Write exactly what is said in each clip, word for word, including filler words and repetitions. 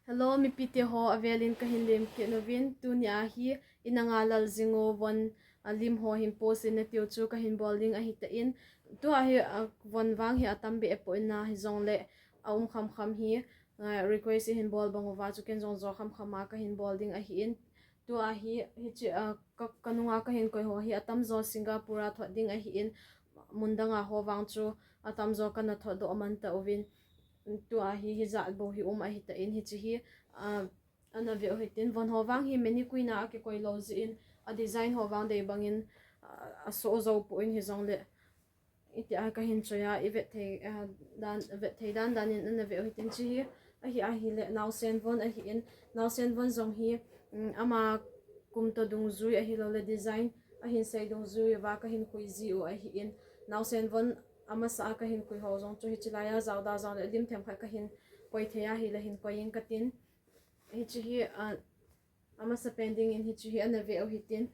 Hello, mipite ho, avelin kahin lemkit uvin, tunia hi inanga lal jing u von, a, lim ho hin post in natiu chu kahin bol ding ahitan. Tua hi, a, von vang hi atam behpoi na hijongle, aum khamkham hi, a, request ihin bol bang uva chu ken jong jo khamkham a kahin bol ding ahin. Tua hi, hiche, a, ka, kanunga kahin koi ho hi atamjo Singapore a thot ding ahin, mun danga ho vang chu atamjo kana thot doh man tauvin. Tua hi, hijat bou hi um ahitan, hiche hi, a, ana veu hitin, von ho vang hi mannequin a akikoi lou jeh in, a design ho vang dei bangin, a, asoh jou poi hijongle, itia kahin choi a, ivet thei, a, dan, vet thei dan danin ana veu hitin, hiche hi, ahi, ahile, naosen von ahin, naosen von jong hi, um, ama kum toh dungjui ahilouleh design ahin sei dungjui uva kahin khui jiu ahin, naosen von amasa a kahin khui ho jong chu hiche laiya jaoda jongle lim themkhat kahin koi thei ahile hin koi ing katin. Hiche hi, a, amasa pen dingin hiche hi ana veu hitin.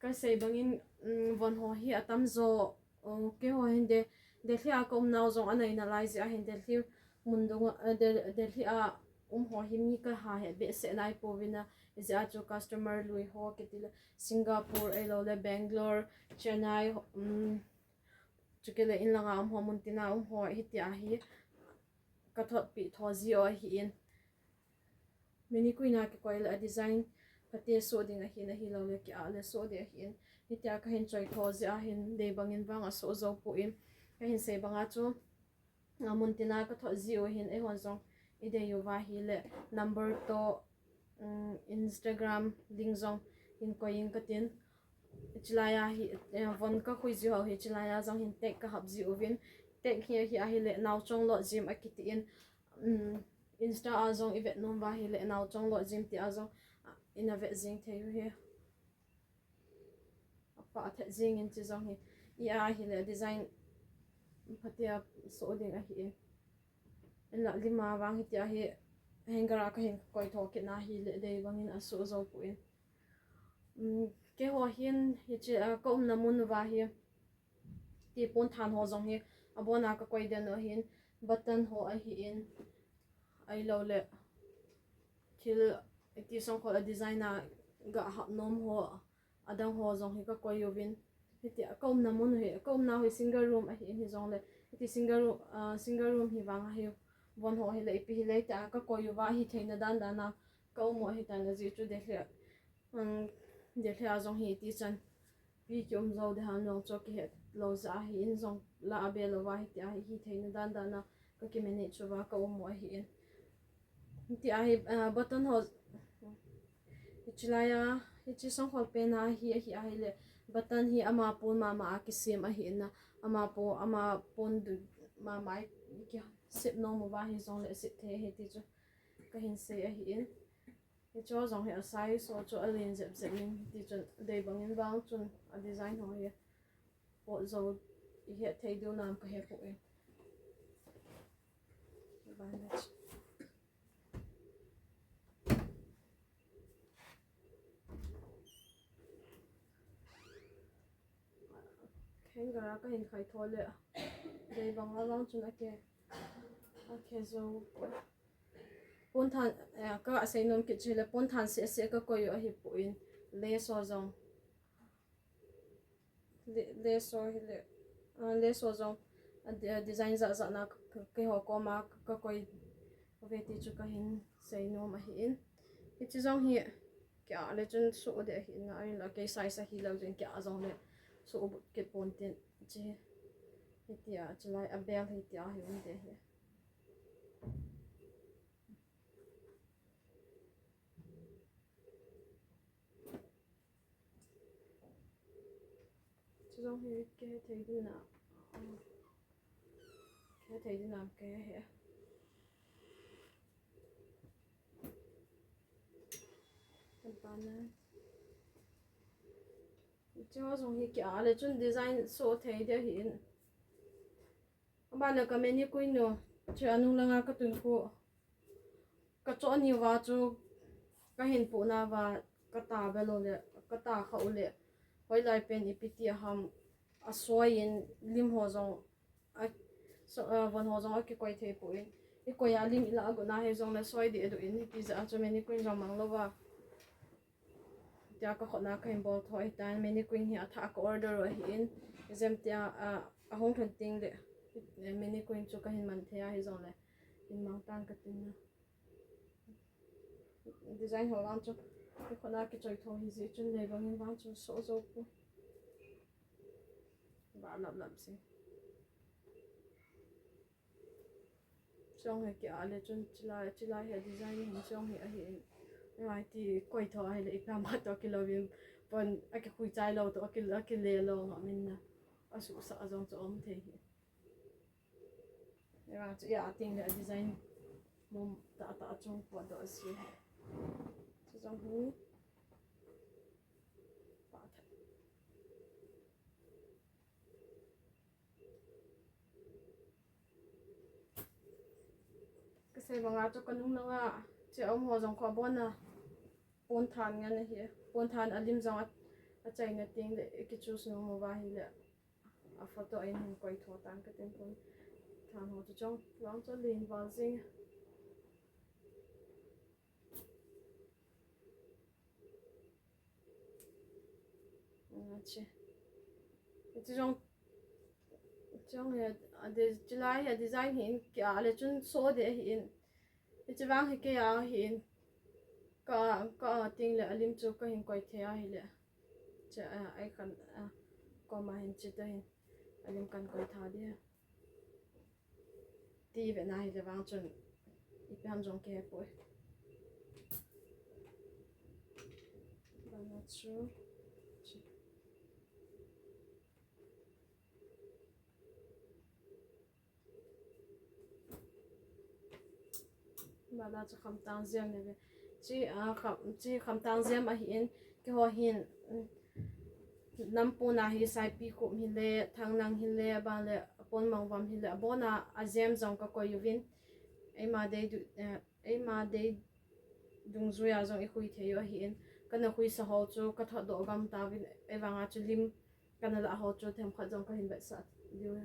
Kasei bangin, um, von ho hi atamjo, uh, keiho hin Delhi a kaum nau jong ana nalai jeh ahin Delhi mun dunga, uh, Del-, Delhi a um ho hi mi kaha het behseh nai pouvin a, ijeh a chu customer lui ho kitile Singapore ahilouleh Bangalore, Chennai, um, chukit le inlanga um ho, muntina um ho hitia hi kathotpi tho jiu ahin. Mannequin a kikoi le a design phate soh ding ahin, ahilouleh kia le soh ding ahin. Hitia kahin choi tho jeh ahin dei bangin vang asoh jou poi. Kahin sei banga chu, a, muntina kathot jiu ahin, eihon jong idei uva hile number toh, um, Instagram link jong hin koi ing katin. Hiche laiya hi, eh, von kakhui jiu ho hi, hiche laiya jong hin tag kahap jiuvin. Tag hi, hi ahile naochonglot gym akitin, um, Insta a jong ivet nom uva hile naochonglot gym tia jong, a, ina vet jing thei u hi. Apha thet jingin hiche jong hi. Ia ahile design phatea soh ding ahin. Inla lima vang hitia hi hanger a kahin koi tho kit na hile dei bangin asoh jou poi. Um, keiho hin hiche, a, kaumna mun uva hi ti pon than ho jong hi abona kakoi den u ahin, button ho ahin, ahilouleh thil iti songkhol a design a gahap nom ho, adang ho jong hi kakoi uvin. Hitia kaumna mun hi, kaumna hi single room ahin hijongle, hiti single room, ah, single room hi vang ahi, von ho hile ipi hile tia kakoi uva hitheina dan dan a kaum u ahitan, ajeh chu Delhi a, um, Delhi a jong hi iti chan pi kium jou ding ham jong chu kihet lou jeh ahin, jong la abel louva hitia hi hitheina dan dan a kakimanage uva kaum u ahin. Hitia hi, ah, button ho, hiche laiya, hiche songkhol pen a hi, ahi, ahile button hi ama pon mama a kisem ahin a, ama pon, ama pon du mama a kisep nom uva hijongle sep thei ahi ti chu kahin sei ahin. Hiche jong hi a size ho chu alen jep jep in, hiti chun dei bangin vang chun a design ho hi pot jou ihet thei diu nam kahepoi. Hanger a kahin khai tho le, dei banga vang chun ake, ake jou. Pon than, eh, kasei nom kit chu hile pon than seh seh kakoi u ahipoi, lace ho jong. Le-, lace ho hile, ah, lace ho jong, a de-, design jat jat na k-, k-, keiho koma k-, kakoi uve ti chu kahin sei nom ahin. Hiche jong hi kia le chun soh ding ahin, ahinla kei size ahilou jeh in kia jongle soh kit pon tin, hiche hi, hitia, chulai a bel hitia hi um ding ahi. Jong hi kei thei din na. Kei thei din na kei he. Kan pa na. Chu jong hi kia le chun design so thei dia hi in. Aban le ka mannequin nu, chu anung langa ka tun khu, ka cho ni va chu, ka hin pu na va, ka ta be lo le, ka ta kha u le, hoilai pen ipi ti ham, a soi in lim ho jong, a, so, a, von ho jong a kikoi thei pu in, i koi a lim i la a gu na he jong le soi di a du in, ipi ja a chu mannequin jong mang lo va. Tia ka khotna ka hin bol tho ahi tan, mannequin hi a thah ka order u ahi in, jem tia, a, a hung thun ting le, eh, mannequin chu ka hin man thei ahi jong le, in mang tan ka tin na. Design ho vang chu, ka khotna kichoi tho hi ji chun le bang in vang chu so zo pu. Ba lap lap si. Chong hi kia le chun chilai, chilai hi design hin chong hi ahi in. Ngai ti koi tho ahi le ikam ha to kilo vin pon a kikhui chai lo to a ki, a kile lo nga min na. A su sa a jong chu om thei hi. Ira chu ia ting le design mum ta ta chung po do si. Chu jong hi. Pa ta. Ka sei banga chu ka nung langa, che um ho jong kho bona, pon than ngan ahi, pon than a lim jong a, a chaina ting le, ki choose nom uva hi le, a photo in hin koi tho tan ka tin pon than ho chu chong, long chu lin val jing. Ache. Hiche jong, jong hi, a de, chilai hi a design hi in kia le chun so de hi in. Hiche vang hi kia hi in. Ka, ka ting le a lim chu ka hin koi thei ahi le. Che, a, ai kan, a, koma hin che ta hin. A lim kan koi tha de. Ti ve na hi le vang chun ipi ham jong kihe poi. Bana chu. Bana chu khamtang jeng le ve. Chi, a, kham, chi khamtang jeng ahi in, keiho hin, mm, Nampuna hi Saipikhup hile, Thangnang hile, aban le Ponmangvam hile, abona a jem jong ka koi uvin. Eima dei du, eh, eima dei dungjuia jong i khui thei u ahi in. Kana khuisa ho chu ka thot doh gam tauvin, eivanga chu lim kana lah ho chu themkhat jong ka hin vetsah diu.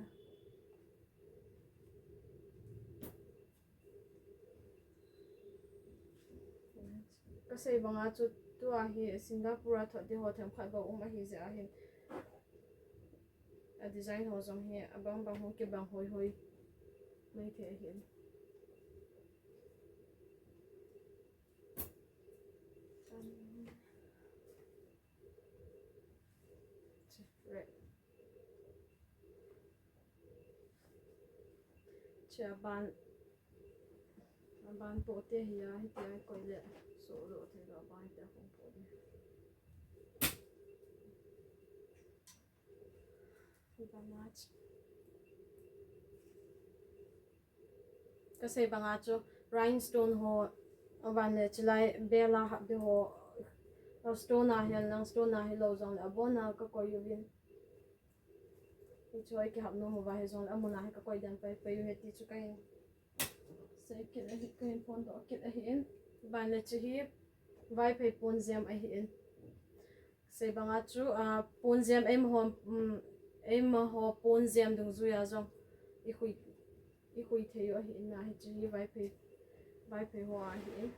Ka sei banga chu tua hi Singapore a thot di ho themkhat bou um ahi jeh ahin. A design ho jong hi abang bang hung kibang hoi hoi mai thei ahin. Red. Che aban, aban pote hi a, hitia koi le, so lo thei lo aban hitia kong pote. Aban a che. Ka sei banga chu rhinestone ho, aban le chilai bela hap di ho, stone a hel nang stone a hel lo jong le abona ka koi uvin. Hichu hi kihap nom uva hi jong le amun a hi ka koi dan pai pai u hi ti chu ka hin sei kit ahi, ka hin phondoh kit ahi in. Aban le chu hi Vaiphei pon jem ahi in. Sei banga chu, a, pon jem eima ho, um, eima ho pon jem dungjuia jong i khui, i khui thei u ahi in na hi chu hi Vaiphei, Vaiphei ho ahi in.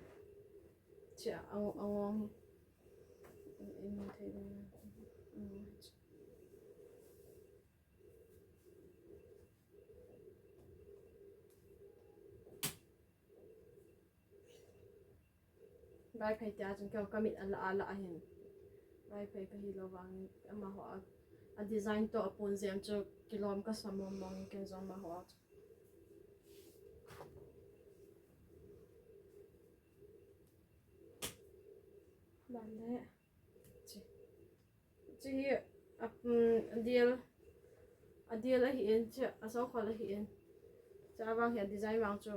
Chia ang, angong hi. I, i mu thei ding. Um, Vaiphei tia chun keiho ka mit a la a la ahin. Vaiphei ka hi lo vangin amaho a, a design toh a pon jem chu kilom ka sa mong mong in ken jong amaho a chu. Aban le. Chi. Chi hi A, um, adel, adel ahin, che, asongkhol ahin. Che avang hi a design vang chu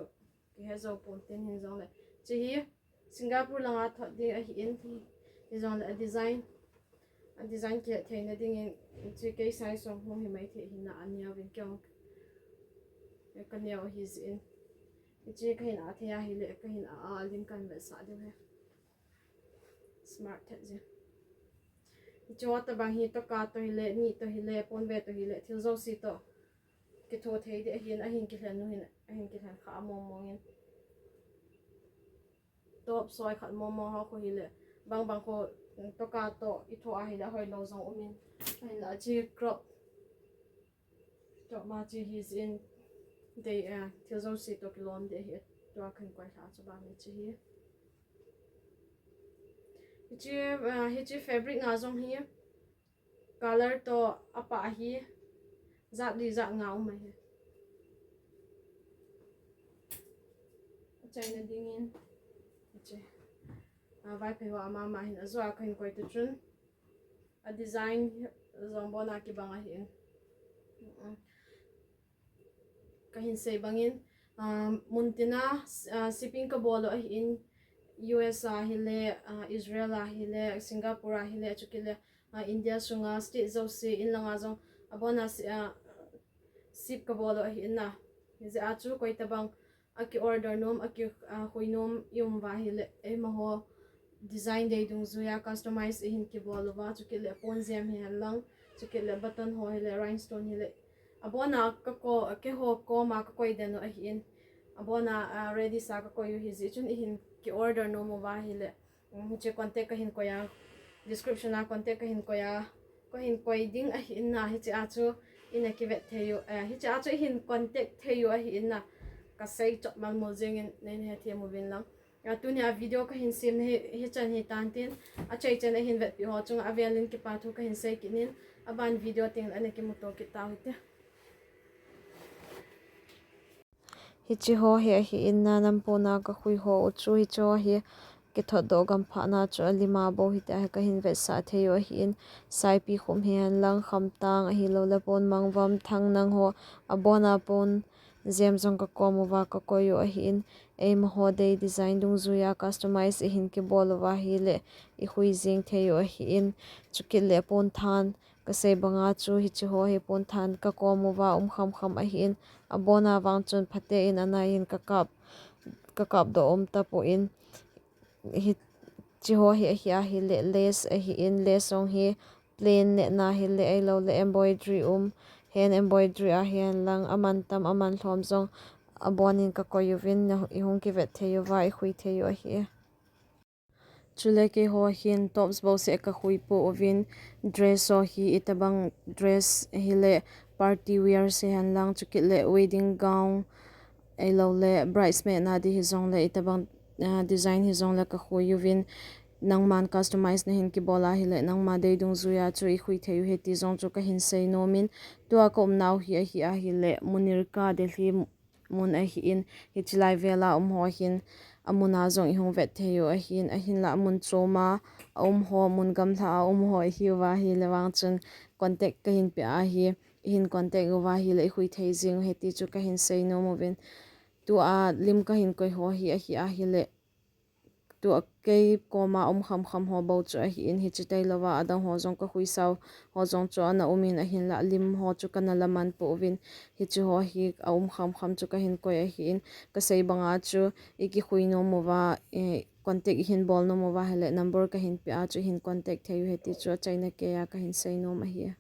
kihe jou pon tin hin jongle. Che hi Singapore langa thot ding ahin, hin jongle a design, a design kihe theina dingin che kei size jong hung hi mai thei hin na ania vin kei jong ka neo ahi jin. Che kahin a thei ahile, kahin a, a lim kahin vetsah diu ahi. Smart thet jeng. Hiche ho tabang hi toka toh hile, ni toh hile, ponve toh hile, thil jouse toh kitho thei ding ahin, ahin kilhen nu hin, ahin kilhen kha mong mong in. Top soi khat mong mong ho khu hile, bang bang khu, mm, toka toh itho ahile, ahoilou jong umin. Ahinla che crop. Top ma che hi jin dei, eh, thil jouse toh kilom ding ahi, tua kahin koi lha chu bang hiche hi. Hiche, eh, hiche fabric nga jong hi color toh apah hi jat li jat nga um ahi. Achaina dingin hiche, ah, Vaiphei ho ama ma hin ajo a kahin koi tu chun. A design jong abona kibang ahin. Mm. Kahin sei bangin, ah, mun tina, ah, shipping kabol u ahin, U S a hile, ah, Israel a hile, Singapore a hile, chukit le, ah, India sunga state jouse in langa jong abona si-, ah, ship kabol u ahin na. Hijeh a chu koi tabang aki order nom, aki, ah, khui nom i um uva ahile, eimaho design dei dungjuia customize ihin kibol uva, chukit le pon jem hihen lang, chukit le button ho hile, rhinestone hile. Abona ka ko, keiho koma kakoi den u ahin. Abona, ah, ready sa kakoi u hijeh chun ihin ki order nom uva ahile. Um, hiche contact kahin koi a, description a contact kahin koi a, kahin koi ding ahin na, hiche a chu ina kivet thei u, eh, hiche a chu ihin contact thei u ahin na, kasei chop mal mol jengin neina hethem uvin lang. Ah, tunia video kahin sem hi, hichan hitan tin, achai chan ahin vetpi ho chunga avelin kipa thu kahin sei kit in, aban video teng le ana kimuto kit tau hite. Hiche ho hi ahin na, nampona kakhui ho u chu hiche ho hi kithot doh gam phat na chu alima bou hite, ahi kahin vetsah thei u ahin, saipi khum hihen lang, khamtang ahilou le pon mangvam, thangnang ho, abona pon jem jong kakom uva kakoi u ahin, eimaho dei design dungjuia customize ihin kibol uva ahile, ikhui jeng thei u ahin, chukit le pon than, kasei banga chu hiche ho hi pon than kakom uva um kham kham ahin, abona vang chun phaten ana hin kakap, kakap doh um tapon, hiche ho hi ahi ahile lace ahin, lace jong hi plain nehna hile ahilou le embroidery um, hand embroidery ahihen lang, aman tam aman lhom jong abonin kakoi uvin, ihung kivet thei uva, ikhui thei u ahi. Chule keiho hin tops bouseh kakhui pou vin, dress ho hi itabang dress hile party wear hihen lang, chukit le wedding gown ahilou le bridesmaid na ding hijongle itabang, ah, design hijongle kakhui uvin, nangman customize nahin kibol ahile nangma dei dungjuia chu ikhui thei u ahi ti jong chu kahin sei nom in, tua kaumnau hi ahi ahile Munirka Delhi mun ahin, hiche lai vela um ho hin, amun a jong ihung vet thei u ahin, ahinla amun chom a aum ho, mun gamla a um ho ihiuva ahile vang chun contact kahin pe ahi, ihin contact uva ahile ikhui thei jeng u ahi ti chu kahin sei nom uvin. Tua lim kahin koi ho hi ahi ahile, tua kei koma um kham kham ho bou chu ahin, hiche tailouva adang ho jong kakhui sau ho jong chu ana um in, ahinla lim ho chu kana laman pouvin, hiche ho hi aum kham kham chu kahin koi ahin, kasei banga chu ikikhui nom uva, eh, contact ihin bol nom uva ahile number kahin pe a chu ihin contact thei u ahi ti chu achaina keiya kahin sei nom ahi.